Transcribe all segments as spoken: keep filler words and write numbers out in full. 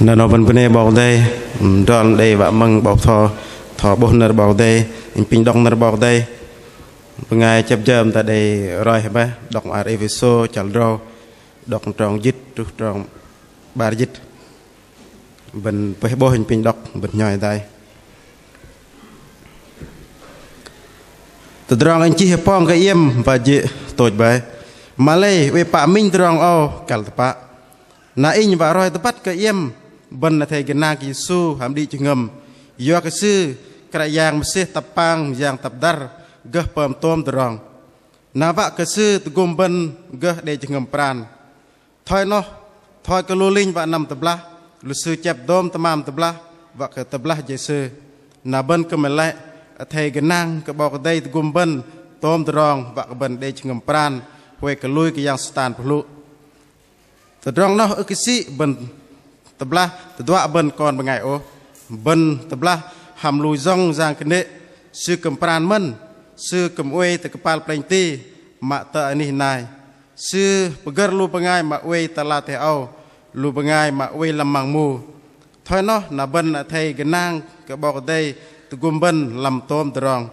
Nơ̆r 'nâu bơ̆n bơnê 'Bok Kei-Dei, ưm, adrol đei wă mơ̆ng 'bok bơtho, bơtho 'bôh nơ̆r 'Bok Kei-Dei, inh pinh đŏk nơ̆r 'Bok Kei-Dei. Bơngai chĕp jơm ta đei roi hơbĕ, đŏk mă ar Êphêsô chăl drâu, đŏk trong jĭt truh trong 'bar jĭt. Bơ̆n pơih 'bôh inh pinh đŏk, bơ̆n hnhoi dai. Tơdrong inh chih hơpong kơ iĕm wă jê̆ tôch bơih. Mă-lei oei pă minh tơdrong âu kăl tơpă. Na inh wă roi tơbăt kơ iĕm bơ̆n athei gơnang kơ Yêsu hăm đĭ jơhngơ̆m. Yua kơ Sư Kră Yang mơsêh tăp pang, Yang tăp dăr, gơh pơm tôm tơdrong. Na wă kơ Sư tơgŭm bơ̆n gơh đei jơhngơ̆m pran. Thoi noh, thoi kơ lu linh wă năm tơblah, lu sư chĕp dôm tơmam tơblah, wă kơ tơblah jei sư. Na bơ̆n kư̆m lei lăi, athei gơnang kơ 'Bok Kei-Dei tơgŭm bơ̆n tôm tơdrong, wă kơ bơ̆n đei jơhngơ̆m pran, huay kơ lui kơ yang Satan pơhlŭ. Tơdrong noh ưh kơ sĭ bơ̆n tơblah tơduă bơ̆n kon bơngai ôh. Bơ̆n tơblah hăm lu jŏng yang kơnê̆, sư kư̆m pran mơ̆n, sư kư̆m oei tơ kơpal plĕnh ti, mă tơ anih nai. Sư pơgơ̆r lu bơngai mă oei tơ ala teh âu, lu bơngai mă oei lăm măng mu. Thoi noh na bơ̆n athei gơnang kơ 'Bok Kei-Dei tơgŭm bơ̆n lăm tôm tơdrong.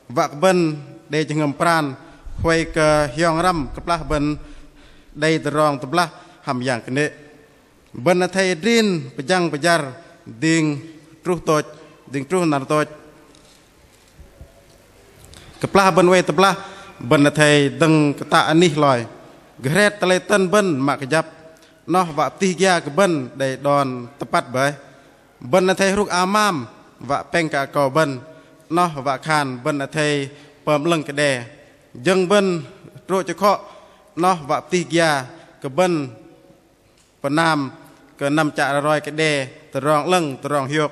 Wă kơ bơ̆n đei jơhngơ̆m pran, huay kơ hiong răm kơplah bơ̆n đei tơdrong tơblah hăm yang kơnê̆. Bơ̆n athei adrin pơjăng pơjăr dĭng truh tôch, dĭng truh năr tôch. Kơplah bơ̆n oei tơblah, bơ̆n athei dơ̆ng kơtă anih hloi. Gơhret tơlei tơ̆n bơ̆n mă kơjăp. Noh wă pơtih gia kơ bơ̆n đei đon tơpăt bơih. Bơ̆n athei hrŭk am mam, wă pĕng kơ akâu bơ̆n. Noh wă khan bơ̆n athei pơm 'lơ̆ng kơ đe. Jơ̆ng bơ̆n trô̆ chơkhŏ, noh wă pơtih gia kơ bơ̆n pơnam kơ năm chă roi kơ đe, tơdrong 'lơ̆ng, tơdrong hiôk.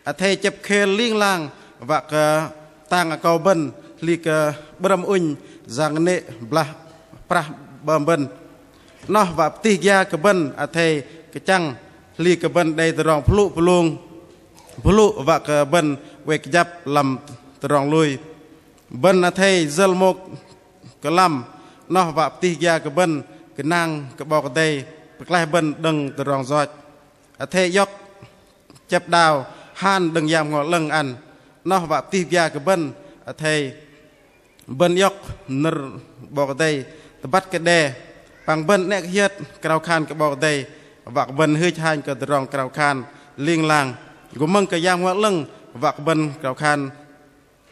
Athei chĕp khêl ling lang, wă kơ tang akâu bơ̆n, hli kơ 'brơ̆m ŭnh, yang kơnê̆ blah prah 'bơm bơ̆n. Noh wă pơtih gia kơ bơ̆n, athei kơchăng, hli kơ bơ̆n đei tơdrong pơhlŭ pơlung, pơhlŭ wă kơ bơ̆n oei kơjăp lăm tơdrong lui. Bơ̆n athei yơ̆l môk kơ lăm, noh wă pơtih gia kơ bơ̆n, gơnang kơ 'Bok Kei-Dei, pơklaih bơ̆n đơ̆ng tơdrong yoch. Athei iŏk chĕp đao, han đơ̆ng Yang Bơhngol 'Lơ̆ng ăn, noh wă pơtih gia kơ bơ̆n, athei bơ̆n iŏk nơ̆r 'Bok Kei-Dei, tơbăt kơ đe, păng bơ̆n 'nĕ kơ hiơt krao khan kơ 'Bok Kei-Dei, wă kơ bơ̆n hưch hanh kơ tơdrong krao khan ling lang, gô mơ̆ng kơ Yang Bơhngol 'Lơ̆ng, wă kơ bơ̆n krao khan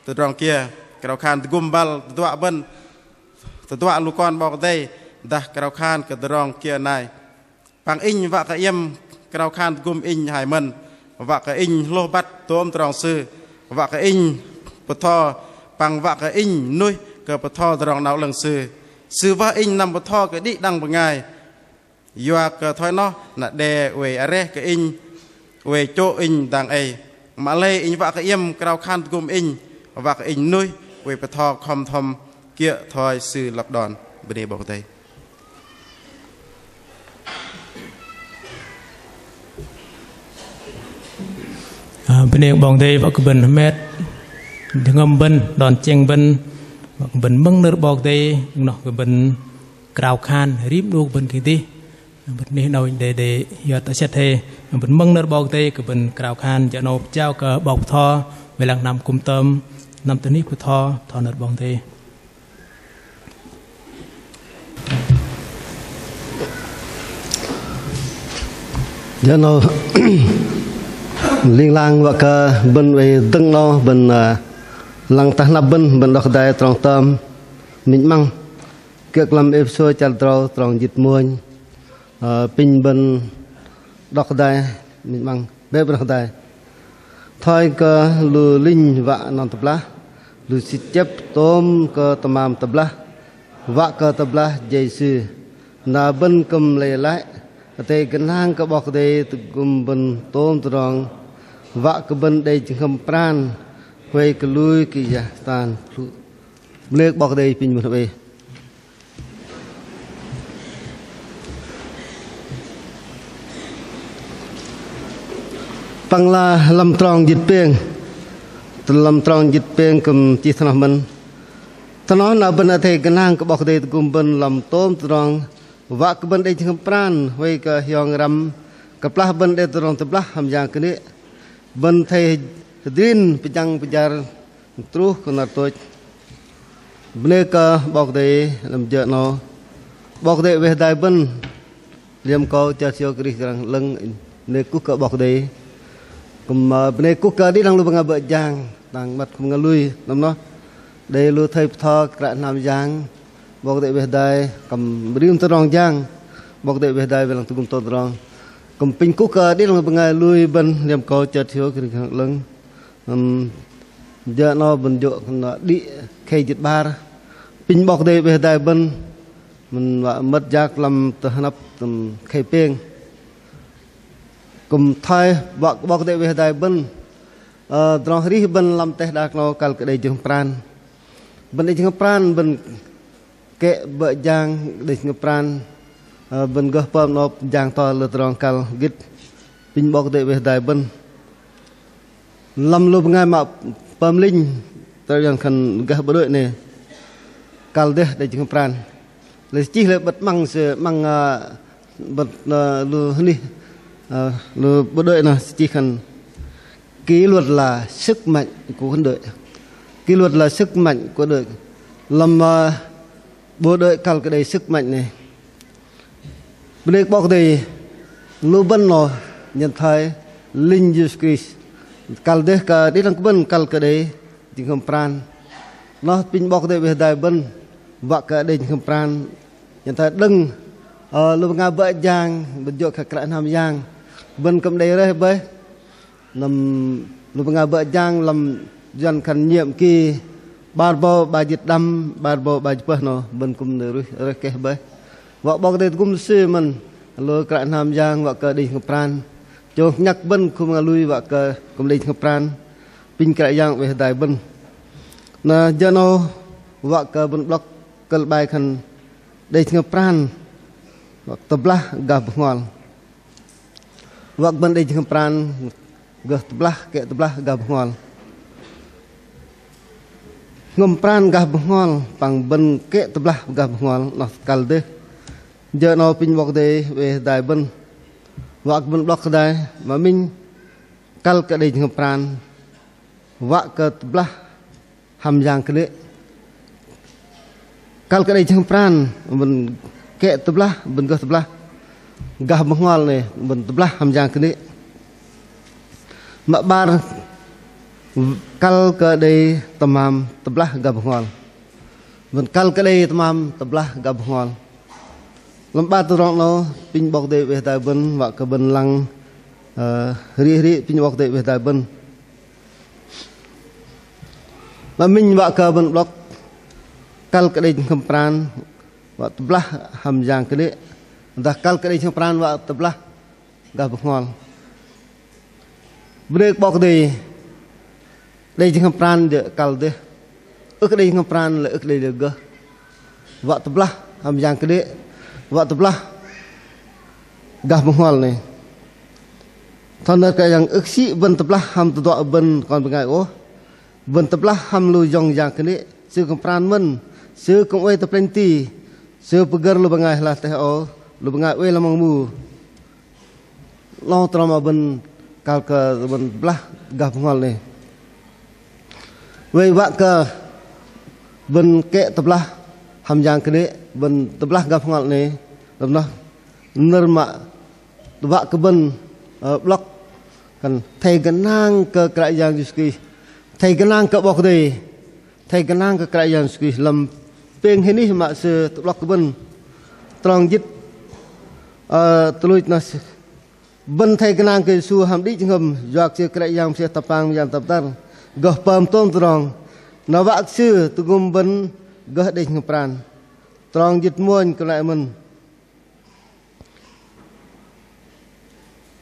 tơdrong kiơ, krao khan tơgŭm băl tơduă bơ̆n, tơduă lu kon 'Bok Kei-Dei, dah krao khan kơ tơdrong kiơ nai. Păng inh wă kơ iĕm krao khan tơgŭm inh hai mơ̆n, wă kơ inh hlôh băt tôm tơdrong sư, wă kơ inh bơtho, păng wă kơ inh nuih kơ bơtho Tơdrong 'Nao 'Lơ̆ng sư. Sư wă inh năm bơtho kơ đĭ đăng bơngai. Yua kơ thoi noh, na đe oei areh kơ inh, oei chô̆ inh dang ei. Mă-lei inh wă kơ iĕm krao khan tơgŭm inh, wă kơ inh nuih, oei bơtho khŏm thŏm kiơ̆ thoi sư lăp đon. Bơnê 'Bok Kei-Dei. Ơ, bơnê 'Bok Kei-Dei, wă kơ bơ̆n hơmet jơhngơ̆m bơ̆n, đon tơchĕng bơ̆n, wă kơ bơ̆n mơ̆ng nơ̆r 'Bok Kei-Dei, noh kơ bơ̆n krao khan rim 'nu kơ bơ̆n kơdih. Bơ̆n 'nâu đei, đei yua tơ sĕt hei, bơ̆n mơ̆ng nơ̆r 'Bok Kei-Dei kơ bơ̆n krao khan, jơ 'nâu pơjao kơ 'bok bơtho, wei lăng hnam kŭm tơm, năm tơ anih bơtho, bơtho nơ̆r 'Bok Kei-Dei. Jơ 'nâu ling lang wă kơ bơ̆n oei dơ̆ng 'nâu bơ̆n, ơ, lăng tơ hnăp bơ̆n, bơ̆n đŏk hơdai trong tơm minh 'măng. Kiơ̆ kơ lăm Êphêsô chăl drâu trong jĭt mônh, ơ, pinh bơ̆n đŏk hơdai minh 'măng. Bĕ bơ̆n hơdai. Thoi kơ lu linh wă năm tơblah, lu sư chĕp tôm kơ tơmam tơblah, wă kơ tơblah jei sư. Na bơ̆n kư̆m lei lăi, athei gơnang kơ 'Bok Kei-Dei tơgŭm bơ̆n tôm tơdrong, wă kơ bơ̆n đei jơhngơ̆m pran, huay kơ lui kơ yang Satan pơhlŭ. Bơnê kơ 'Bok Kei-Dei pinh bơ̆n hơbei. Păng lăm trong jĭt pêng, lăm trong jĭt pêng kư̆m chih thoi noh mơ̆n. Thoi noh na bơ̆n athei gơnang kơ 'Bok Kei-Dei tơgŭm bơ̆n lăm tôm tơdrong, wă kơ bơ̆n đei jơhngơ̆m pran, huay kơ hiong răm Kơplah bơ̆n đei tơdrong tơblah hăm yang kơnê̆, bơ̆n athei hơdrin pơjăng pơjar truh kơ năr tôch. Bơnê kơ 'Bok Kei-Dei lăm jơ 'nâu. 'Bok Kei-Dei oei hơdai bơ̆n liêm akâu chơt hiôk arih krăng 'lơ̆ng. Bơnê kuh kơ 'Bok Kei-Dei. Kư̆m, ơ, bơnê kuh kơ đĭ đăng lu bơngai bơ̆ jang, tang măt kư̆m ngă lui lăm noh. Đei lu athei bơtho kră hnam jang, 'Bok Kei-Dei oei hơdai, kư̆m rim tơdrong jang, 'Bok Kei-Dei oei hơdai wei lăng tơgŭm tôm tơdrong. Kư̆m apinh kuh kơ đĭ đăng bơngai lui bơ̆n liêm akâu chơt hiôk arih krăng 'lơ̆ng. Ưm, jơ 'nâu bơ̆n jơ̆ khan đĭ khei jĭt 'bar. Apinh 'Bok Kei-Dei oei hơdai bơ̆n, mơ̆n wă mơ̆t jăk lăm tơ hơnăp tơm khei pêng. Kư̆m thoi wă kơ 'Bok Kei-Dei oei hơdai bơ̆n, ơ, tơdrong arih bơ̆n lăm teh đak 'nâu kăl kơ đei jơhngơ̆m pran. Bơ̆n đei jơhngơ̆m pran, bơ̆n kĕ bơ̆ jang đei jơhngơ̆m pran, ơ, bơ̆n gơh pơm 'nâu jang to lơ tơdrong kăl gĭt. Apinh 'Bok Kei-Dei oei hơdai bơ̆n. Lăm lu bơngai mă pơm linh, tơdrong khan gah bộ đội 'nâu, kăl dêh đei jơhngơ̆m pran. Lei chih lei 'bơ̆t 'măng sư 'măng, ơ, 'bơ̆t, ơ, lu hnih, ơ, lu bộ đội noh sư chih khan kỷ luật là sức mạnh của quân đội. Kỷ luật là sức mạnh của đội. Lăm, ơ, bộ đội kăl kơ đei sức mạnh 'nâu. Bơnê kơ 'Bok Kei-Dei, lu bơ̆n noh nhen thoi linh Yêsu Krist kăl dêh kơ đĭ đăng kơ bơ̆n kăl kơ đei jơhngơ̆m pran. Noh apinh 'Bok Kei-Dei oei hơdai bơ̆n wă kơ đei jơhngơ̆m pran. Nhen thoi đơ̆ng, ơ, lu bơngai bơ̆ jang, bơ̆n jơ̆ kơ kră hnam jang, bơ̆n kư̆m đei rơih bơih. Năm lu bơngai bơ̆ jang lăm Yuăn khan nhiệm kỳ 'bar bâu 'bar jĭt đăm, 'bar bâu 'bar jĭt pơh noh, bơ̆n kư̆m đei rơih, rơih keh bơih. Wă 'Bok Kei-Dei tơgŭm sư mơ̆n, lu kră hnam jang wă kơ đei jơhngơ̆m pran. Chông nhăk bơ̆n kư̆m ngă lui wă kơ kư̆m đei jơhngơ̆m pran. Apinh Kră Yang oei hơdai bơ̆n. Na jơ 'nâu wă kơ bơ̆n blŏk kơ̆l 'bai khan đei jơhngơ̆m pran, wă tơblah gah bơhngol. Wă kơ bơ̆n đei jơhngơ̆m pran gah tơblah, kĕ tơblah gah bơhngol. Jơhngơ̆m pran gah bơhngol, păng bơ̆n kĕ tơblah gah bơhngol, noh kăl dêh. Jơ 'nâu apinh 'Bok Kei-Dei oei hơdai bơ̆n. Wă kơ bơ̆n blŏk hơdai, mă minh kăl kơ đei jơhngơ̆m pran, wă kơ tơblah hăm yang kơnê̆. Kăl kơ đei jơhngơ̆m pran, bơ̆n kĕ tơblah, bơ̆n gơh tơblah gah bơhngol 'nâu, bơ̆n tơblah hăm yang kơnê̆. Mă 'bar, kăl kơ đei tơmam tơblah gah bơhngol. Bơ̆n kăl kơ đei tơmam tơblah gah bơhngol. Lăm 'bar tơdrong 'nâu, apinh 'Bok Kei-Dei oei hơdai bơ̆n, wă kơ bơ̆n lăng, ơ, hơri hơri, apinh 'Bok Kei-Dei oei hơdai bơ̆n. Mă minh wă kơ bơ̆n blŏk kăl kơ đei jơhngơ̆m pran, wă tơblah hăm yang kơnê̆, dah kăl kơ đei jơhngơ̆m pran, wă tơblah gah bơhngol. Bơnê kơ 'Bok Kei-Dei, đei jơhngơ̆m pran jơ̆ kăl dêh. Ưh kơ đei jơhngơ̆m pran lei ưh kơ đei lei gơh. Wă tơblah hăm yang kơnê̆, wă tơblah gah bơhngol 'nâu. Thoi nơ̆r Kră Yang ưh kơ sĭ bơ̆n tơblah hăm tơduă bơ̆n kon bơngai ôh. Bơ̆n tơblah hăm lu jŏng yang kơnê̆, sư kư̆m pran mơ̆n, sư kư̆m oei tơ plĕnh ti, sư pơgơ̆r lu bơngai hơlah teh âu, lu bơngai oei lăm măng mu. 'Nâu tơdrong mă bơ̆n kăl kơ bơ̆n tơblah gah bơhngol 'nâu. Wei wă kơ bơ̆n kĕ tơblah hăm yang kơnê̆, bơ̆n tơblah gah bơhngol 'nâu. Lăm noh nơ̆r mă wă kơ bơ̆n, ơ, blŏk khan athei gơnang kơ Kră Yang Yêsu Krist, athei gơnang kơ 'Bok Kei-Dei. Athei gơnang kơ Kră Yang Yêsu Krist lăm pêng hơnih mă Sư tơ'blŏk kơ bơ̆n. Trong jĭt, ơ, tuch luch noh Sư, bơ̆n athei gơnang kơ Yêsu hăm đĭ jơhngơ̆m, yua kơ Sư Kră Yang mơsêh tơpang mơyang tơpơdăr, gơh pơm tôm tơdrong. Na wă kơ Sư tơgŭm bơ̆n gơh đei jơhngơ̆m pran. Trong jĭt mônh kơnăl mơ̆n.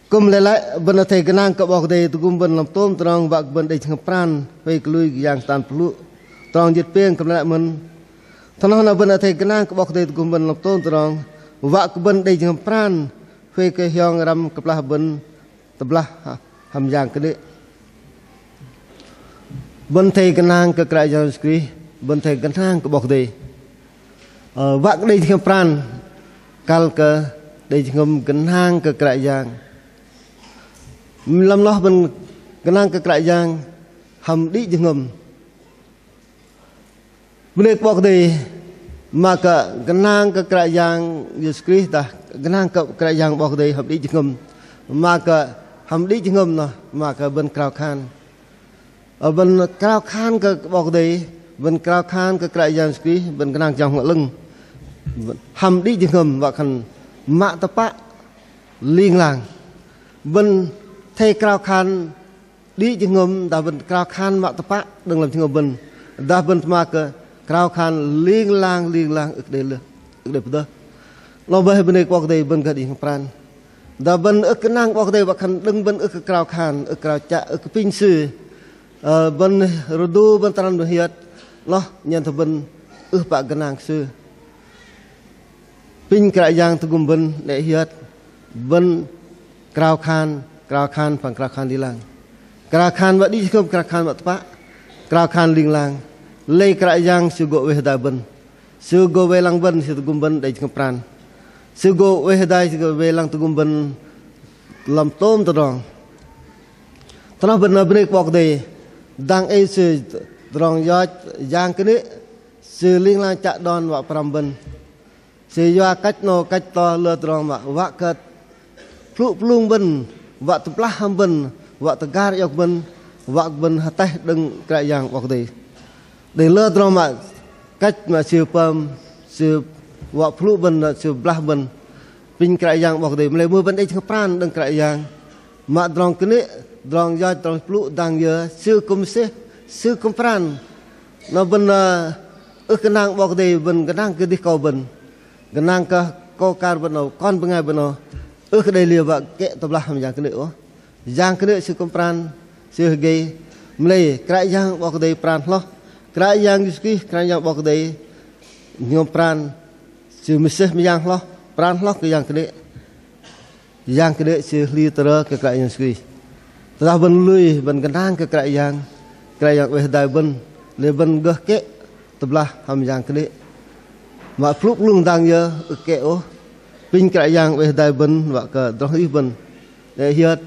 Kư̆m lei lăi, bơ̆n athei gơnang kơ 'Bok Kei-Dei tơgŭm bơ̆n lăm tôm tơdrong, wă kơ bơ̆n đei jơhngơ̆m pran, huay kơ lui kơ Yang tơpang pơlŭ. Trong jĭt pêng kư̆m lei lăi mơ̆n. Thoi noh na bơ̆n athei gơnang kơ 'Bok Kei-Dei tơgŭm bơ̆n lăm tôm tơdrong, wă kơ bơ̆n đei jơhngơ̆m pran, huay kơ hiong răm kơplah bơ̆n tơblah hăm yang kơnê̆. Bơ̆n athei gơnang kơ Kră Yang Yêsu Krist, bơ̆n athei gơnang kơ 'Bok Kei-Dei. Ơ, wă kơ đei jơhngơ̆m pran, kăl kơ đei jơhngơ̆m gơnang kơ Kră Yang. Lăm noh bơ̆n gơnang kơ Kră Yang hăm đĭ jơhngơ̆m. Bơnê kơ 'Bok Kei-Dei, mă kơ gơnang kơ Kră Yang Yêsu Krist dah gơnang kơ Kră Yang 'Bok Kei-Dei hăm đĭ jơhngơ̆m. Mă kơ hăm đĭ jơhngơ̆m noh, mă kơ bơ̆n krao khan. Ơ, bơ̆n krao khan kơ 'Bok Kei-Dei, bơ̆n krao khan kơ Kră Yang Yêsu Krist, bơ̆n gơnang Yang Bơhngol 'Lơ̆ng. Hăm đĭ jơhngơ̆m wă khan mă tơpă ling lang. Bơ̆n athei krao khan đĭ jơhngơ̆m, dah bơ̆n krao khan mă tơpă đơ̆ng lăm jơhngơ̆m bơ̆n, dah bơ̆n tơma kơ krao khan ling lang, ling lang ưh kơ đei lơ, ưh kơ đei pơdơh. Noh bơih bơnê kơ 'Bok Kei-Dei bơ̆n gơh đĭ jơhngơ̆m pran. Dah bơ̆n ưh kơ gơnang 'Bok Kei-Dei wă khan đơ̆ng bơ̆n ưh kơ krao khan, ưh kơ krao chă, ưh kơ apinh Sư. Ơ, bơ̆n rơdu bơ̆n tơrăn bơ̆n hiơt, noh nhen thoi bơ̆n ưh pă gơnang kơ Sư. Apinh Kră Yang tơgŭm bơ̆n 'nĕ hiơt, bơ̆n krao khan, krao khan păng krao khan ling lang. Krao khan mă đĭ jơhngơ̆m, krao khan mă tơpă, krao khan ling lang. Lei Kră Yang Sư gô oei hơdai bơ̆n. Sư gô wei lăng bơ̆n, Sư tơgŭm bơ̆n đei jơhngơ̆m pran. Sư gô oei hơdai, Sư gô wei lăng tơgŭm bơ̆n lăm tôm tơdrong. Tơ noh bơ̆n bơnê kơ 'Bok Kei-Dei, dang ei Sư tơdrong yoch, yang kơnê̆, Sư ling lang chă đon wă pơrăm bơ̆n. Sư yua kăch 'nâu kăch to lơ tơdrong mă wă kơ pơhlŭ pơhlung bơ̆n, wă tơblah hăm bơ̆n, wă tơgar iŏk bơ̆n, wă bơ̆n hơtaih đơ̆ng Kră Yang 'Bok Kei-Dei. Đei lơ tơdrong mă kăch mă Sư pơm, Sư wă pơhlŭ bơ̆n, Sư blah bơ̆n. Apinh Kră Yang 'Bok Kei-Dei, mă lei mưh bơ̆n đei jơhngơ̆m pran đơ̆ng Kră Yang. Mă tơdrong kơnê̆, tơdrong yoch, tơdrong pơhlŭ dang yơ, Sư kư̆m mơsêh, Sư kư̆m pran. Noh bơ̆n, ơ, ưh kơ gơnang 'Bok Kei-Dei, bơ̆n gơnang kơdih akâu bơ̆n. Gơnang kơ akâu akar bơ̆n âu, kon bơngai bơ̆n âu. Ưh kơ đei liơ wă kĕ tơblah hăm yang kơnê̆ ôh. Yang kơnê̆ Sư kư̆m pran, Sư hơgei. Mă lei Kră Yang 'Bok Kei-Dei pran hloh. Kră Yang Yêsu Krist, Kră Yang 'Bok Kei-Dei jơhngơ̆m pran. Sư mơsêh mơyang hloh, pran hloh kơ yang kơnê̆. Yang kơnê̆ sư hli tơrơ kơ Kră Yang Yêsu Krist. Tơdah bơ̆n lui, bơ̆n gơnang kơ Kră Yang, Kră Yang oei hơdai bơ̆n, lei bơ̆n gơh kĕ tơblah hăm yang kơnê̆. Mă pơhlŭ pơhlung dang yơ ưh kĕ ôh. Apinh Kră Yang oei hơdai bơ̆n, wă kơ tơdrong arih bơ̆n. Đei hiơt,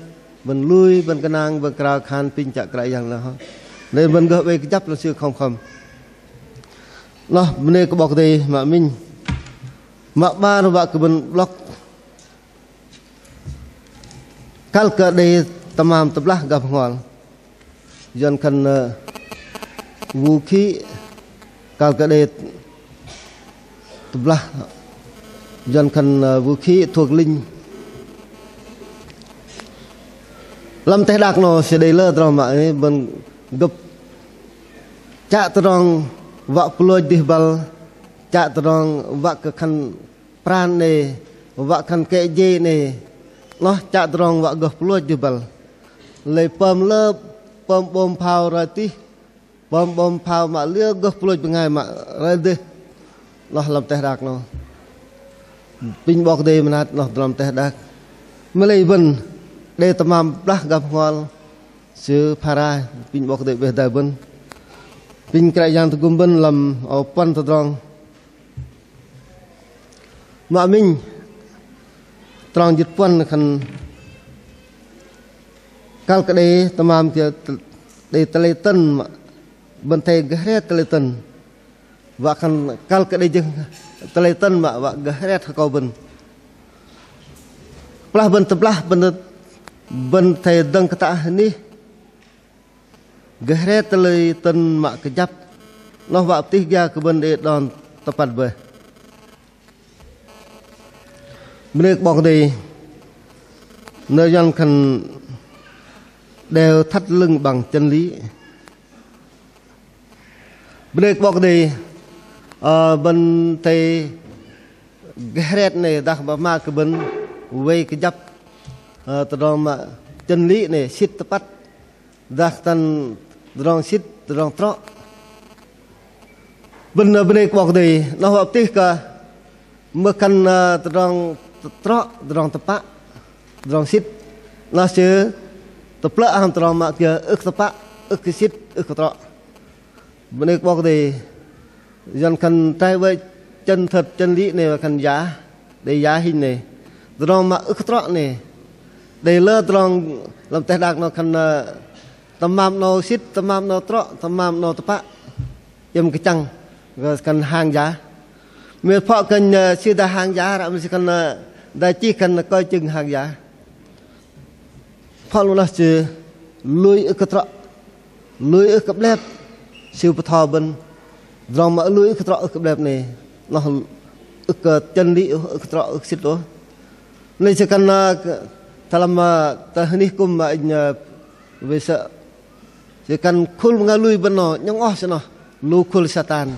bơ̆n lui, bơ̆n gơnang, bơ̆n krao khan apinh chă Kră Yang lơ hŏ. Lei bơ̆n gơh oei kơjăp lăm Sư khŏm khŏm. Noh, bơnê kơ 'Bok Kei-Dei mă minh. Mă 'bar wă kơ bơ̆n 'blŏk kăl kơ đei tơmam tơblah gah bơhngol. Yuăn khan, ơ, vũ khí kăl kơ đei tơblah. Yuăn khan, ơ, vũ khí thuộc linh. Lăm teh đak 'nâu sư đei lơ tơdrong mă, ơ, bơ̆n gơ̆p chă tơdrong wă pơlôch dih băl, chă tơdrong wă kơ khan pran 'nê, wă khan kĕ jei 'nê, noh chă tơdrong wă gơh pơlôch dih băl. Lei pơm lơ, pơm bom phao roi tih, pơm bom phao mă liơ gơh pơlôch bơngai mă roi dêh. Noh lăm teh đak 'nâu. Apinh 'Bok Kei-Dei mơnat noh lăm teh đak. Mă lei bơ̆n đei tơmam tơblah gah bơhngol sư phara, apinh 'Bok Kei-Dei oei hơdai bơ̆n. Apinh Kră Yang tơgŭm bơ̆n lăm âu puăn tơdrong. Mă minh, trong jĭt puăn khan kăl kơ đei tơmam kiơ, đei tơlei tơ̆n mă bơ̆n athei gơh hret tơlei tơ̆n. Wă khan kăl kơ đei jơ̆ng tơlei tơ̆n mă wă gơh hret akâu bơ̆n. Kơplah bơ̆n tơblah bơ̆n, bơ̆n athei dơ̆ng kơtă hơnih. Gơh hret tơlei tơ̆n mă kơjăp. Noh wă pơtih gia kơ bơ̆n đei đon tơpăt bơih. Bơnê kơ 'Bok Kei-Dei. Nơ̆r Yuăn khan đeo thắt lưng bằng chân lý. Bơnê kơ 'Bok Kei-Dei, ơ, bơ̆n athei gơh hret 'nê dah pơma kơ bơ̆n wei kơjăp, ơ, tơdrong mă chân lý 'nê, sĭt tơpăt. Dah tăn tơdrong sĭt, tơdrong trŏ. Bơ̆n, ơ, bơnê kơ 'Bok Kei-Dei, noh wă pơtih kơ mưh khan, ơ, tơdrong trŏ, tơdrong tơpă, tơdrong sĭt. Noh sư tơplơ̆ hăm tơdrong mă kiơ ưh kơ tơpă, ưh kơ sĭt, ưh kơ trŏ. Bơnê kơ 'Bok Kei-Dei, Yuăn khan trái với chân thật chân lý 'nê, wă khan giả, đei giả hình 'nê. Tơdrong mă ưh kơ trŏ 'nê. Đei lơ tơdrong lăm teh đak noh khan, ơ, tơmam 'nâu sĭt, tơmam 'nâu trŏ, tơmam 'nâu tơpă. Iĕm kơchăng, khan hàng giả. Mĕt phŏ khan, ơ, sư dah hàng giả, ră mĕt sư khan, ơ, dah chih khan coi chừng hàng giả. Phŏ lu noh sư lui ưh kơ trŏ, lui ưh kơ 'blep, sư bơtho bơ̆n. Tơdrong mă lui ưh kơ trŏ ưh kơ 'blep 'nei, noh ưh kơ chân lý ôh, ưh kơ trŏ ưh kơ sĭt ôh. 'Nei sư khan, ơ, tơ lăm, ơ, tơ hơnih kŭm mă inh, ơ, wei sơ̆. Sư khan khul bơngai lui bơ̆n noh, 'nhŏng oh sư noh, lu khul Satan.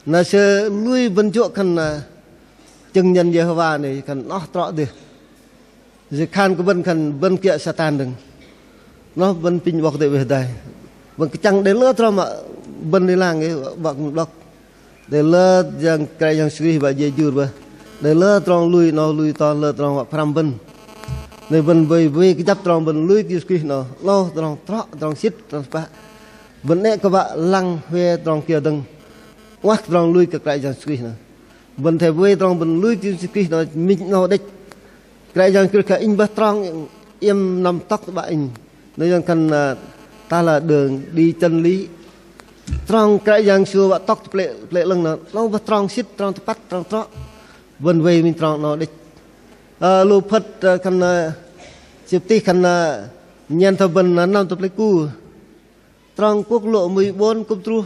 Na sư lui bơ̆n jơ̆ khan, ơ, chứng nhân Yêhôwa 'nei, khan noh trŏ dêh. Sư khan kơ bơ̆n khan bơ̆n kiơ̆ Satan dơ̆ng. Noh bơ̆n apinh 'Bok Kei-Dei weh dai. Bơ̆n kơchăng đei lơ tơdrong mă bơ̆n đei lang ei, 'Bok mơ̆n 'blŏk. Đei lơ Yang Kră Yang Yêsu Krist wă jei jur bơih. Đei lơ tơdrong lui 'nâu lui to, lơ tơdrong wă pơhrăm bơ̆n. 'Nei bơ̆n wei wei kơjăp tơdrong bơ̆n lui kơ Yêsu Krist 'nâu. 'Nâu tơdrong trŏ, tơdrong sĭt, tơdrong tơpă. Bơ̆n 'nĕ kơ wă lăng hue tơdrong kiơ dơ̆ng. 'Nguah tơdrong lui kơ Kră Yang Yêsu Krist 'nâu. Bơ̆n athei wei tơdrong bơ̆n lui kơ Yêsu Krist noh, minh 'nâu đĕch. Kră Yang Krist khan inh bơih trong, iĕm năm tŏk tơpă inh. Noh Yang khan, ơ, ta là đường đi chân lý. Trong Kră Yang Yêsu wă tŏk tơ plei, plei 'lơ̆ng noh, 'nâu bơih trong sĭt, trong tơpăt, trong trŏ. Bơ̆n wei minh trong 'nâu đĕch. Ơ, lu phơt, ơ, khan, ơ, sư pơtih khan, ơ, nhen thoi bơ̆n, ơ, năm tơ plei ku. Trong quốc lộ mười bốn kŭm truh,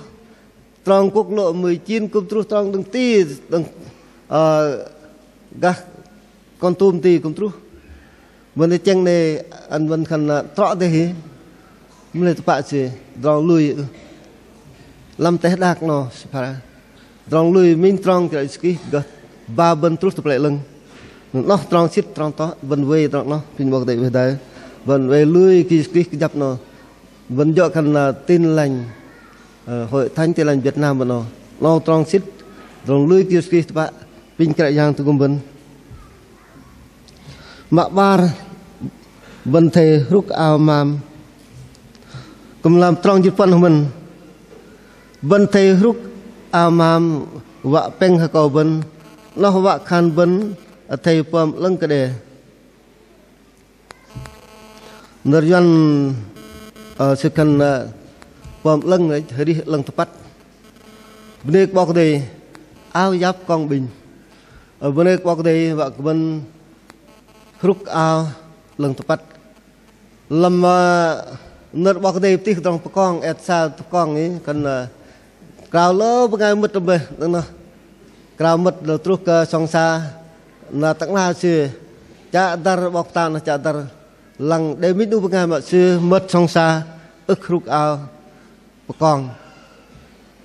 trong quốc lộ mười chín kŭm truh, trong đơ̆ng ti, đơ̆ng, ơ, gah Kon Tum ti kŭm truh. Bơ̆n tơchĕng 'nei ăn bơ̆n khan, ơ, trŏ dêh hih. Mă lei tơpă sư, tơdrong lui, ưh. Lăm teh đak noh, sư phara. Tơdrong lui minh trong Kră Yang Yêsu Krist gơh ba bơ̆n truh tơ plei 'lơ̆ng. Noh tơdrong sĭt, tơdrong trŏ, bơ̆n wei tơdrong noh, apinh 'Bok Kei-Dei weh dai. Bơ̆n wei lui kơ Yêsu Krist kơjăp noh. Bơ̆n jơ̆ khan, ơ, Tin Lành, ơ, Hội Thánh Tin Lành Việt Nam bơ̆n noh. Noh tơdrong sĭt, tơdrong lui kơ Yêsu Krist tơpă, apinh Kră Yang tơgŭm bơ̆n. Mă 'bar, bơ̆n athei hrŭk ao mam. Kư̆m lăm trong jĭt puăn hơmĕn. Bơ̆n athei hrŭk ao mam wă pĕng akâu bơ̆n, noh wă khan bơ̆n athei pơm 'lơ̆ng kơ đe. Nơ̆r Yuăn, ơ, sư khan, ơ, pơm 'lơ̆ng, arih 'lơ̆ng tơpăt. Bơnê kơ 'Bok Kei-Dei, ao yap kong 'bĕnh. Ơ, bơnê kơ 'Bok Kei-Dei, wă kơ bơ̆n hrŭk ao 'lơ̆ng tơpăt. Lăm, ơ, nơ̆r 'Bok Kei-Dei pơtih tơdrong pơkong, et sa tơpơkong ei, khan, ơ, krao lơ bơngai mơ̆t bơih, đơ̆ng noh. Krao mơ̆t lơ truh kơ sŏng sa, na tơ'ngla sư, chă dăr 'bok pơtao noh chă dăr. Lăng đei minh 'nu bơngai mă sư mơ̆t sŏng sa, ưh kơ hrŭk ao pơkong.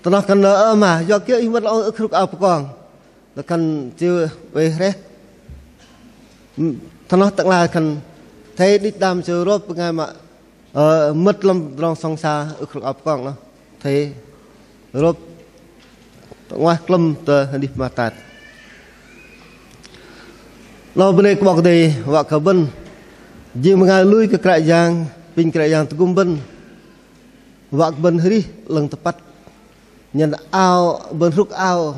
Tơ noh khan, ơ, ơ mă, yua kiơ ih mơ̆t lăng ưh kơ hrŭk ao pơkong. Tơ khan sư oei hrĕh. Tơ noh tơ'ngla khan athei đĭch đam sư rôp bơngai mă, ơ, mơ̆t lăm tơdrong sŏng sa ưh kơ hrŭk ao pơkong noh. Athei rôp tơ 'nguaih klơ̆m tơ hơnih pơmat tat. Noh bơnê kơ 'Bok Kei-Dei wă kơ bơ̆n jing bơngai lui kơ Kră Yang, apinh Kră Yang tơgŭm bơ̆n. Wă kơ bơ̆n arih 'lơ̆ng tơpăt. Nhen ao bơ̆n hrŭk ao,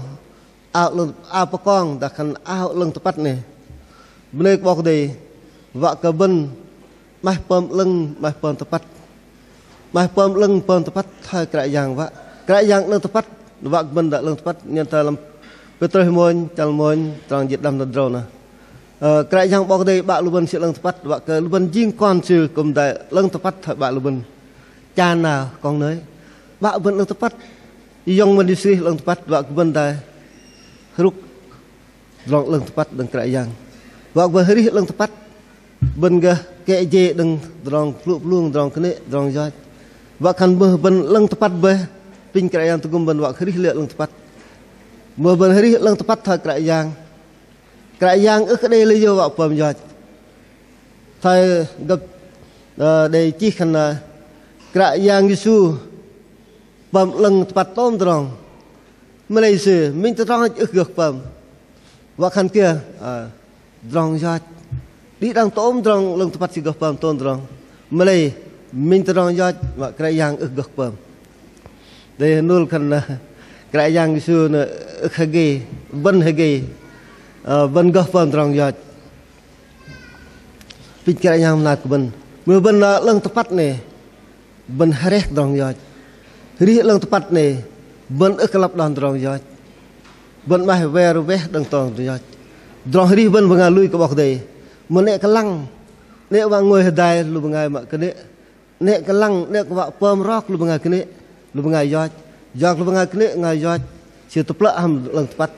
ao 'lơ̆ng, ao pơkong, dah khan ao 'lơ̆ng tơpăt 'nei. Bơnê kơ 'Bok Kei-Dei, wă kơ bơ̆n 'maih pơm 'lơ̆ng, 'maih pơm tơpăt. 'Maih pơm 'lơ̆ng, pơm tơpăt thoi Kră Yang wă. Kră Yang 'lơ̆ng tơpăt, wă kơ bơ̆n dah 'lơ̆ng tơpăt, nhen tơ lăm Pêtrôs mônh, chăl mônh, trong jĭt đăm tơdrâu noh. Ơ, Kră Yang 'Bok Kei-Dei 'Bă lu bơ̆n sư 'lơ̆ng tơpăt, wă kơ lu bơ̆n jing kon sư kư̆m dah 'lơ̆ng tơpăt thoi 'Bă lu bơ̆n. Cha nao kong nơih, 'Bă bơ̆n 'lơ̆ng tơpăt, Yŏng mơ̆n Yêsu 'lơ̆ng tơpăt, wă kơ bơ̆n dah hrŭk tơdrong 'lơ̆ng tơpăt đơ̆ng Kră Yang. Wă kơ bơ̆n arih 'lơ̆ng tơpăt, bơ̆n gơh kĕ jei đơ̆ng tơdrong plŭ plung, tơdrong kơnê̆, tơdrong yoch. Wă khan mưh bơ̆n 'lơ̆ng tơpăt bơih, apinh Kră Yang tơgŭm bơ̆n wă kơ arih liơ 'lơ̆ng tơpăt. Mưh bơ̆n arih 'lơ̆ng tơpăt thoi Kră Yang. Kră Yang ưh kơ đei lei yơ wă pơm yoch. Thoi gơ̆p, ơ, đei chih khan, ơ, Kră Yang Yêsu pơm 'lơ̆ng tơpăt tôm tơdrong. Mă lei sư, minh tơdrong ưh gơh pơm. Wă khan kiơ, ơ, tơdrong yoch. Đĭ đăng tôm tơdrong 'lơ̆ng tơpăt sư gơh pơm tôm tơdrong. Mă lei, minh tơdrong yoch, wă Kră Yang ưh gơh pơm. Đei hơnul khan, ơ, Kră Yang Yêsu noh ưh kơ hơgei, bơ̆n hơgei, ơ, bơ̆n gơh pơm tơdrong yoch. Apinh Kră Yang mơnat kơ bơ̆n. Mưh bơ̆n 'lơ̆ng tơpăt 'nĕ, bơ̆n hreh tơdrong yoch. Arih 'lơ̆ng tơpăt 'nĕ, bơ̆n ưh kơ lăp đon tơdrong yoch. Bơ̆n 'maih wer weh đơ̆ng tơdrong yoch. Tơdrong arih bơ̆n bơngai lui kơ 'Bok Kei-Dei. Mă 'nĕ kơ lăng, 'nĕ wă ngôi hơdai lu bơngai mă kơnê̆. 'Nĕ kơ lăng, 'nĕ kơ wă pơm rok lu bơngai kơnê̆, lu bơngai yoch. Yua kơ lu bơngai kơnê̆, bơngai yoch, sư tơplơ̆ hăm 'lơ̆ng tơpăt.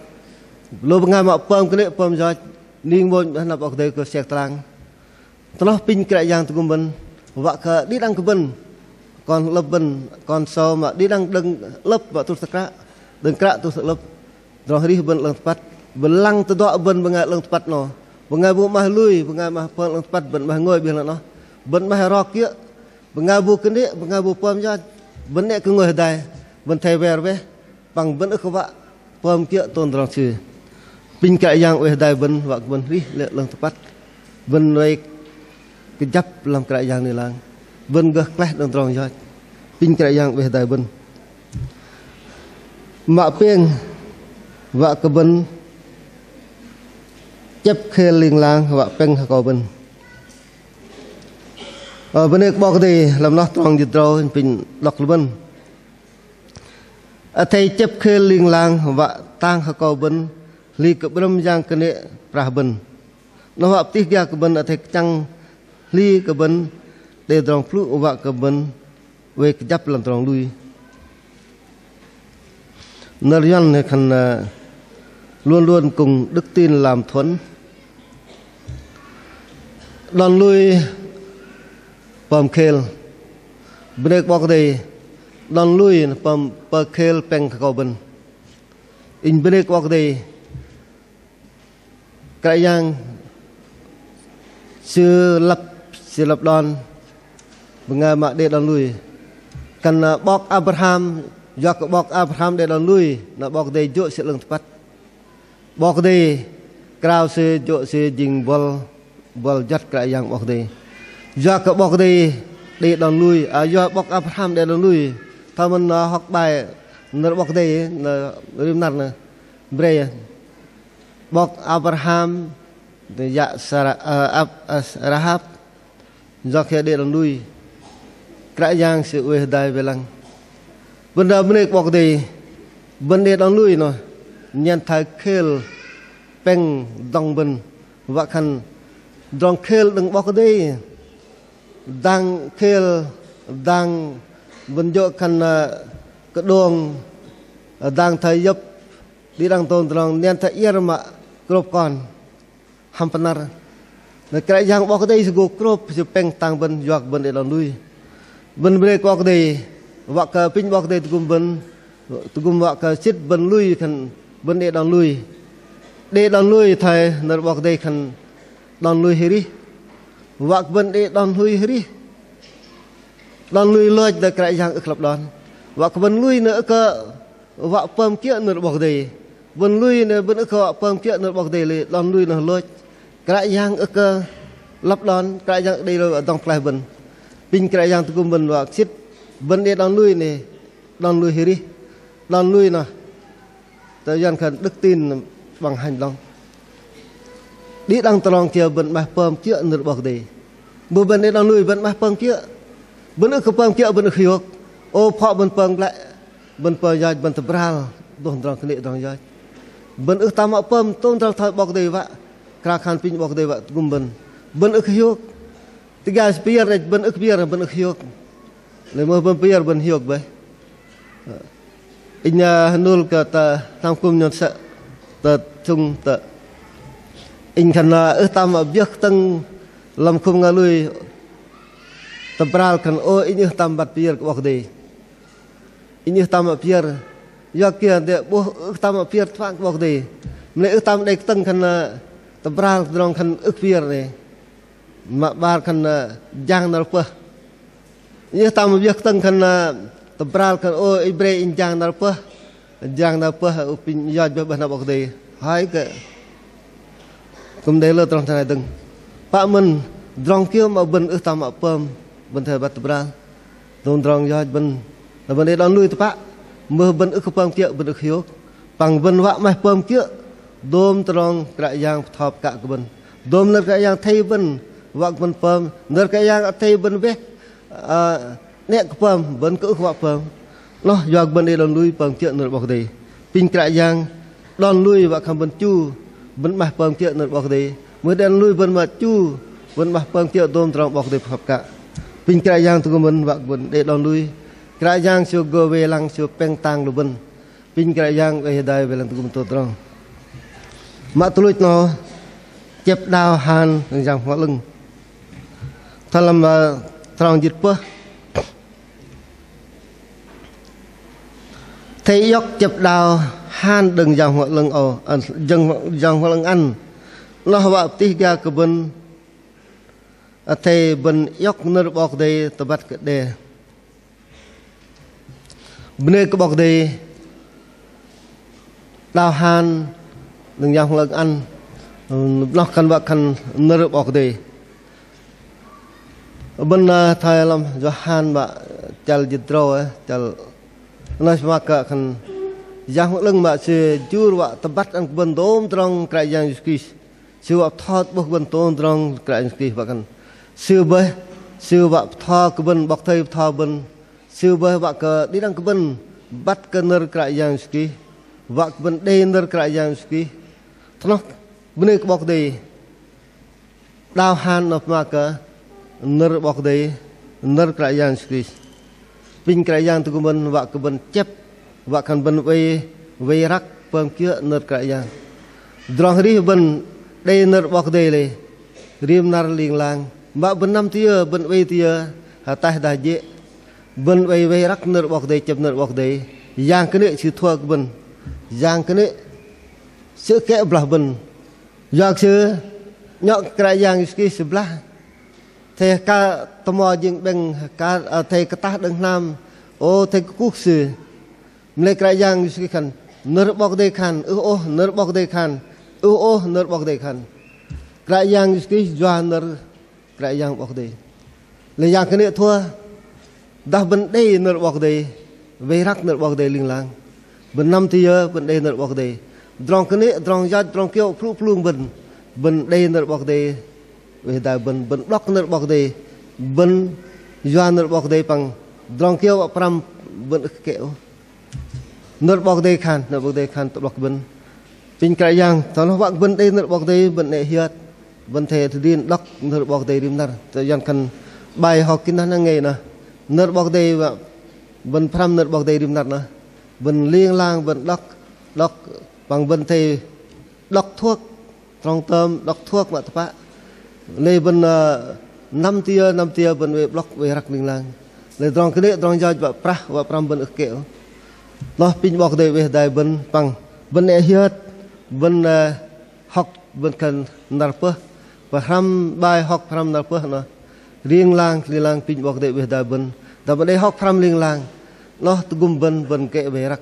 Lu bơngai mă pơm kơnê̆, pơm yoch, ning mônh hơnăp 'Bok Kei-Dei kơ sek tơlang. Tơ noh apinh Kră Yang tơgŭm bơ̆n, wă kơ đĭ đăng kơ bơ̆n, kon 'lơ̆p bơ̆n, kon sâu mă đĭ đăng đơ̆ng 'lơ̆p mă truh tơ kră, đơ̆ng kră truh tơ 'lơ̆p. Tơdrong arih bơ̆n 'lơ̆ng tơpăt, bơ̆n lăng tơduă bơ̆n bơngai 'lơ̆ng tơpăt noh. Bơngai bu 'maih lui, bơngai 'maih pơm 'lơ̆ng tơpăt, bơ̆n 'maih ngôi 'biơ̆ lăng noh. Bơ̆n 'maih rok kiơ̆, bơngai bu kơnê̆, bơngai bu pơm yoch, bơ̆n 'nĕ kơ ngôi hơdai, bơ̆n athei wer weh, păng bơ̆n ưh kơ wă pơm kiơ̆ tôm tơdrong sư. Apinh Kră Yang oei hơdai bơ̆n, wă kơ bơ̆n arih lê̆ 'lơ̆ng tơpăt. Bơ̆n oei kơjăp lăm Kră Yang ling lang. Bơ̆n gơh klaih đơ̆ng tơdrong yoch. Apinh Kră Yang oei hơdai bơ̆n. Mă pêng wă kơ bơ̆n chĕp khêl ling lang wă pĕng akâu bơ̆n. Ơ, bơnê kơ 'Bok Kei-Dei, lăm noh trong jĭt tơdrâu apinh đŏk lu bơ̆n. Athei chĕp khêl ling lang wă tang akâu bơ̆n, hli kơ 'brơ̆m yang kơnê̆ prah bơ̆n. Noh wă pơtih gia kơ bơ̆n, athei kơchăng hli kơ bơ̆n đei tơdrong plŭ, wă kơ bơ̆n oei kơjăp lăm tơdrong lui. Nơ̆r Yuăn khan, ơ, luôn luôn cùng đức tin làm thuẫn. Đon lui pơm khêl. Bơnê kơ 'Bok Kei-Dei, đon lui pơm, pơm khêl pĕng akâu bơ̆n. Inh bơnê kơ 'Bok Kei-Dei, Kră Yang Sư lăp, Sư lăp đon bơngai mă đei đon lui. Khan, ơ, 'bok Abraham, yua kơ 'bok Abraham đei đon lui, na 'Bok Kei-Dei jô̆ sư 'lơ̆ng tơpăt. 'Bok Kei-Dei krao sư, jô̆ sư jing buăl, buăl juăt Kră Yang 'Bok Kei-Dei. Yua kơ 'Bok Kei-Dei đei đon lui, ơ, yua 'bok Abraham đei đon lui. Thoi mơ̆n, ơ, hŏk 'bai nơ̆r 'Bok Kei-Dei, nơ̆r rim năr nơ̆, bre. 'Bok Abraham, yă Sara, ơ, Ab-, ơ, Rahab, yua kơ đei đon lui, Kră Yang Sư oei hơdai wei lăng. Bơ̆n ră bơnê kơ 'Bok Kei-Dei, bơ̆n đei đon lui noh, nhen thoi khêl pĕng dŏng bơ̆n, wă khan tơdrong khêl đơ̆ng 'Bok Kei-Dei, dang khêl, dang bơ̆n jô̆ khan, ơ, kơđông, ơ, dang thoi yơ̆p, đĭ đăng tôm tơdrong nhen thoi iĕr mă krôp kon hăm pơnăr. Na Kră Yang 'Bok Kei-Dei Sư gô krôp, Sư pĕng tang bơ̆n, yua kơ bơ̆n đei đon lui. Bơ̆n bơnê kơ 'Bok Kei-Dei, wă kơ apinh 'Bok Kei-Dei tơgŭm bơ̆n, tơgŭm wă kơ sĭt bơ̆n lui khan bơ̆n đei đon lui. Đei đon lui thoi nơ̆r 'Bok Kei-Dei khan đon lui arih. Wă kơ bơ̆n đei đon lui arih. Đon lui lôch đơ̆ng Kră Yang ưh kơ lăp đon. Wă kơ bơ̆n lui noh ưh kơ wă pơm kiơ̆ nơ̆r 'Bok Kei-Dei. Bơ̆n lui noh bơ̆n ưh kơ wă pơm kiơ̆ nơ̆r 'Bok Kei-Dei lê̆, đon lui noh lôch. Kră Yang ưh kơ lăp đon, Kră Yang đei lui wă dŏng pơklaih bơ̆n. Apinh Kră Yang tơgŭm bơ̆n wă sĭt bơ̆n đei đon lui noh, đon lui arih. Đon lui noh, tơ Yuăn khan đức tin bằng hành động. Đĭ đăng tơdrong kiơ bơ̆n 'maih pơm kiơ̆ nơ̆r 'Bok Kei-Dei. Mưh bơ̆n đei đon lui bơ̆n 'maih pơm kiơ̆. Bơ̆n ưh kơ pơm kiơ̆ bơ̆n ưh kơ hiôk. Ô, phŏ bơ̆n pơm glăi, bơ̆n pơm yoch, bơ̆n tơbral dôm tơdrong kơnê̆ tơdrong yoch. Bơ̆n ưh tam mă pơm tôm tơdrong thoi 'Bok Kei-Dei wă, krao khan apinh 'Bok Kei-Dei wă tơgŭm bơ̆n. Bơ̆n ưh kơ hiôk. Tơgŭm sư pơyơ̆r đĕch, bơ̆n ưh kơ pơyơ̆r, bơ̆n ưh kơ hiôk. Lei mưh bơ̆n pơyơ̆r bơ̆n hiôk bơih. Inh, ơ, hơnul kơ tơ hnam khŭm nhôn sơ̆ tơ sŭng tơ. Inh khan, ơ, ưh tam mă biơ̆ kơtơ̆ng lăm khŭm ngă lui tơbral khan, ô, inh ưh tam băt pơyơ̆r kơ 'Bok Kei-Dei. Inh ưh tam mă pơyơ̆r. Yua kơ kiơ dêh 'bôh ưh tam mă pơyơ̆r tơpă kơ 'Bok Kei-Dei. Mă lei ưh tam đei kơtơ̆ng khan, ơ, tơbral tơdrong khan ưh kơ pơyơ̆r noh. Mă 'bar khan, ơ, jang năr pơh. Inh ưh tam mă biơ̆ kơtơ̆ng khan, ơ, tơbral khan, ô, inh bre inh jang năr pơh. Jang năr pơh, ơ, apinh yoch bơih 'bơh năr 'Bok Kei-Dei. Hơi kơ kư̆m đei lơ tơdrong thoi noh dơ̆ng. Pă mơ̆n tơdrong kiơ mă bơ̆n ưh tam mă pơm, bơ̆n athei băt tơbral. Tôm tơdrong yoch bơ̆n, na bơ̆n đei đon lui tơpă, mưh bơ̆n ưh kơ pơm kiơ̆ bơ̆n ưh kơ hiôk. Păng bơ̆n wă 'maih pơm kiơ̆ dôm tơdrong Kră Yang bơtho pơkă kơ bơ̆n. Dôm nơ̆r Kră Yang athei bơ̆n, Wă kơ bơ̆n pơm, nơ̆r Kră Yang athei bơ̆n weh, ơ, 'nĕ kơ pơm, bơ̆n kơ ưh wă pơm. Noh, yua kơ bơ̆n đei đon lui pơm kiơ̆ nơ̆r 'Bok Kei-Dei. Apinh Kră Yang đon lui wă khan bơ̆n chu, bơ̆n 'maih pơm kiơ̆ nơ̆r 'Bok Kei-Dei. Mưh đei đon lui bơ̆n mă chu, bơ̆n 'maih pơm kiơ̆ dôm tơdrong 'Bok Kei-Dei pơkăp kă. Apinh Kră Yang tơgŭm bơ̆n wă kơ bơ̆n đei đon lui. Kră Yang Sư gô wei lăng, Sư pơ̆ng tang lu bơ̆n. Apinh Kră Yang oei hơdai wei lăng tơgŭm tôm tơdrong. Mă tuch luch noh, chĕp đao han đơ̆ng Yang Bơhngol 'Lơ̆ng. Thoi lăm, ơ, trong jĭt pơh. Athei iŏk chĕp đao han đơ̆ng Yang Bơhngol 'Lơ̆ng âu, ơ, Yang, Yang Bơhngol 'Lơ̆ng ăn. Noh wă pơtih gia kơ bơ̆n, athei bơ̆n iŏk nơ̆r 'Bok Kei-Dei tơbăt kơ đe. Bơnê kơ 'Bok Kei-Dei, đao han đơ̆ng Yang Bơhngol 'Lơ̆ng ăn, noh khan wă khan nơ̆r 'Bok Kei-Dei. Bơ̆n, ơ, thoi lăm Yôhan mă chăl jĭt tơdrâu, ơ, chăl, noh mă kơ khan Yang Bơhngol 'Lơ̆ng mă Sư jur wă tơbăt ăn kơ bơ̆n dôm tơdrong Kră Yang Yêsu Krist. Sư wă bơtho 'bôh kơ bơ̆n tôm tơdrong Kră Yang Yêsu Krist wă khan. Sư bơih, Sư wă bơtho kơ bơ̆n, 'Bok Thây bơtho bơ̆n. Sư bơih wă kơ đĭ đăng kơ bơ̆n băt kơ nơ̆r Kră Yang Yêsu Krist. Wă kơ bơ̆n đei nơ̆r Kră Yang Yêsu Krist. Thoi noh bơnê kơ 'Bok Kei-Dei. Đao han noh pơma kơ nơ̆r 'Bok Kei-Dei, nơ̆r Kră Yang Yêsu Krist. Apinh Kră Yang tơgŭm bơ̆n wă kơ bơ̆n chĕp, wă khan bơ̆n oei, oei răk pơm kiơ̆ nơ̆r Kră Yang. Tơdrong arih bơ̆n đei nơ̆r 'Bok Kei-Dei lei, rim năr ling lang. Mă bơ̆n năm tơ yơ, bơ̆n oei tơ yơ, ataih dah jê̆. Bơ̆n oei, oei răk nơ̆r 'Bok Kei-Dei, chĕp nơ̆r 'Bok Kei-Dei. Yang kơnê̆ Sư thua kơ bơ̆n. Yang kơnê̆ Sư kĕ blah bơ̆n. Yua kơ Sư 'nhŏ Kră Yang Yêsu Krist Sư blah. Athei kơ tơmo jing 'bĕng kơ, ơ, athei kơtah đơ̆ng hnam. Ô, athei kơkuh Sư. Mă lei Kră Yang Yêsu Krist khan, nơ̆r 'Bok Kei-Dei khan, ưh ôh, nơ̆r 'Bok Kei-Dei khan, ưh ôh, nơ̆r 'Bok Kei-Dei khan. Kră Yang Yêsu Krist yua nơ̆r Kră Yang 'Bok Kei-Dei. Lei yang kơnê̆ thua, dah bơ̆n đei nơ̆r 'Bok Kei-Dei, oei răk nơ̆r 'Bok Kei-Dei ling lang. Bơ̆n năm tơ yơ, bơ̆n đei nơ̆r 'Bok Kei-Dei. Tơdrong kơnê̆, tơdrong yoch, tơdrong kiơ̆, pơlŭ pơlung bơ̆n. Bơ̆n đei nơ̆r 'Bok Kei-Dei, oei hơdai bơ̆n, bơ̆n 'blŏk nơ̆r 'Bok Kei-Dei. Bơ̆n yua nơ̆r 'Bok Kei-Dei păng tơdrong kiơ̆ wă pơhrăm bơ̆n ưh kơ kĕ ôh. Nơ̆r 'Bok Kei-Dei khan, nơ̆r 'Bok Kei-Dei khan tơ'blŏk bơ̆n. Apinh Kră Yang, thoi noh wă kơ bơ̆n đei nơ̆r 'Bok Kei-Dei, bơ̆n 'nĕ hiơt, bơ̆n athei tơdrin đŏk nơ̆r 'Bok Kei-Dei rim năr. Tơ yăn khan bai hŏk kơ năr năr ngei noh. Nơ̆r 'Bok Kei-Dei wă bơ̆n pơhrăm nơ̆r 'Bok Kei-Dei rim năr noh. Bơ̆n ling lang, bơ̆n đŏk, đŏk, păng bơ̆n athei đŏk thuơk trong tơm, đŏk thuơk mă tơpă. Lei bơ̆n, ơ, năm tơ yơ, năm tơ yơ bơ̆n oei 'blŏk, oei răk ling lang. Lei tơdrong kơnê̆, tơdrong yoch wă prah, wă pơhrăm bơ̆n ưh kơ kĕ ôh. Noh apinh 'Bok Kei-Dei oei hơdai bơ̆n păng. Bơ̆n 'nĕ hiơt, bơ̆n, ơ, hŏk, bơ̆n khan năr pơh. Pơhrăm bai hŏk pơhrăm năr pơh noh. Ling lang, ling lang apinh 'Bok Kei-Dei oei hơdai bơ̆n. Dah bơ̆n đei hŏk pơhrăm ling lang. Noh tơgŭm bơ̆n, bơ̆n kĕ oei răk.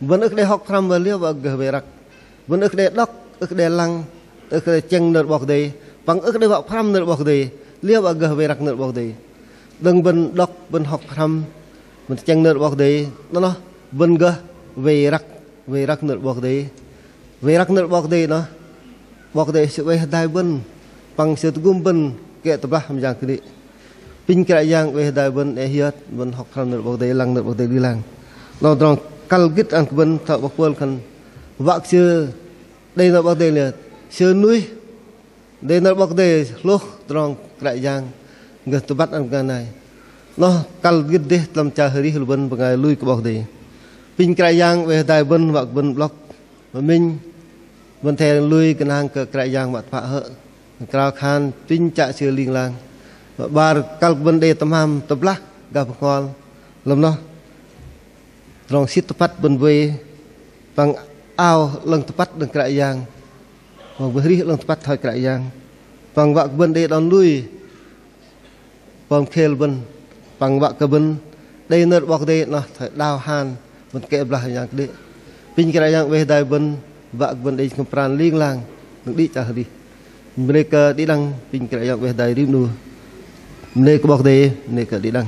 Bơ̆n ưh kơ đei hŏk pơhrăm wă liơ wă gơh oei răk. Bơ̆n ưh kơ đei đŏk, ưh kơ đei lăng, ưh kơ đei tơchĕng nơ̆r 'Bok Kei-Dei, păng ưh kơ đei wă pơhrăm nơ̆r 'Bok Kei-Dei, liơ wă gơh oei răk nơ̆r 'Bok Kei-Dei. Đơ̆ng bơ̆n đŏk, bơ̆n hŏk pơhrăm, bơ̆n tơchĕng nơ̆r 'Bok Kei-Dei, noh noh, bơ̆n gơh oei răk, oei răk nơ̆r 'Bok Kei-Dei. Oei răk nơ̆r 'Bok Kei-Dei noh, 'Bok Kei-Dei Sư oei hơdai bơ̆n, păng Sư tơgŭm bơ̆n kĕ tơblah hăm yang kơnê̆. Apinh Kră Yang oei hơdai bơ̆n, 'nĕ hiơt, bơ̆n hŏk pơhrăm nơ̆r 'Bok Kei-Dei, lăng nơ̆r 'Bok Kei-Dei ling lang. Noh tơdrong kăl gĭt ăn kơ bơ̆n, thoi 'bok Pôl khan, wă kơ sư đei nơ̆r 'Bok Kei-Dei liơ, sư nuih đei nơ̆r 'Bok Kei-Dei hlôh tơdrong Kră Yang gơh tơbăt ăn bơngai nai. Noh kăl gĭt dêh tơlăm chăl arih lu bơ̆n bơngai lui kơ 'Bok Kei-Dei. Apinh Kră Yang oei hơdai bơ̆n, wă kơ bơ̆n 'blŏk. Mă minh bơ̆n athei lui gơnang kơ Kră Yang mă tơpă hơ̆. Krao khan apinh chă Sư ling lang. Mă 'bar kăl bơ̆n đei tơmam tơblah gah bơhngol. Lăm noh tơdrong sĭt tơpăt bơ̆n oei păng ao 'lơ̆ng tơpăt đơ̆ng Kră Yang. Păng bơ̆n arih 'lơ̆ng tơpăt thoi Kră Yang. Păng wă kơ bơ̆n đei đon lui pơm khêl bơ̆n, păng wă kơ bơ̆n đei nơ̆r 'Bok Kei-Dei noh thoi đao han, bơ̆n kĕ blah yang kơnê̆. Apinh Kră Yang oei hơdai bơ̆n, wă kơ bơ̆n đei jơhngơ̆m pran ling lang đơ̆ng đĭ chăl arih. Bơnê kơ đĭ đăng, apinh Kră Yang oei hơdai rim 'nu. Bơnê kơ 'Bok Kei-Dei, bơnê kơ đĭ đăng.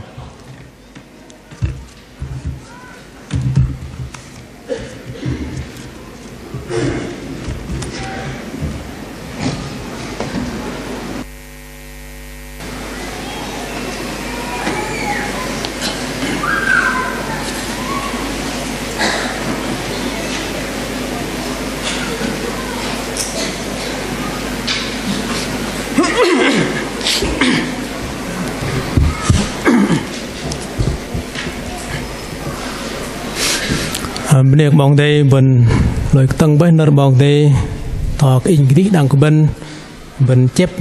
Bơnê kơ 'Bok Kei-Dei bơ̆n, lôch kơtơ̆ng bơih nơ̆r 'Bok Kei-Dei, tho kơ inh kơdih đăng kơ bơ̆n, bơ̆n chĕp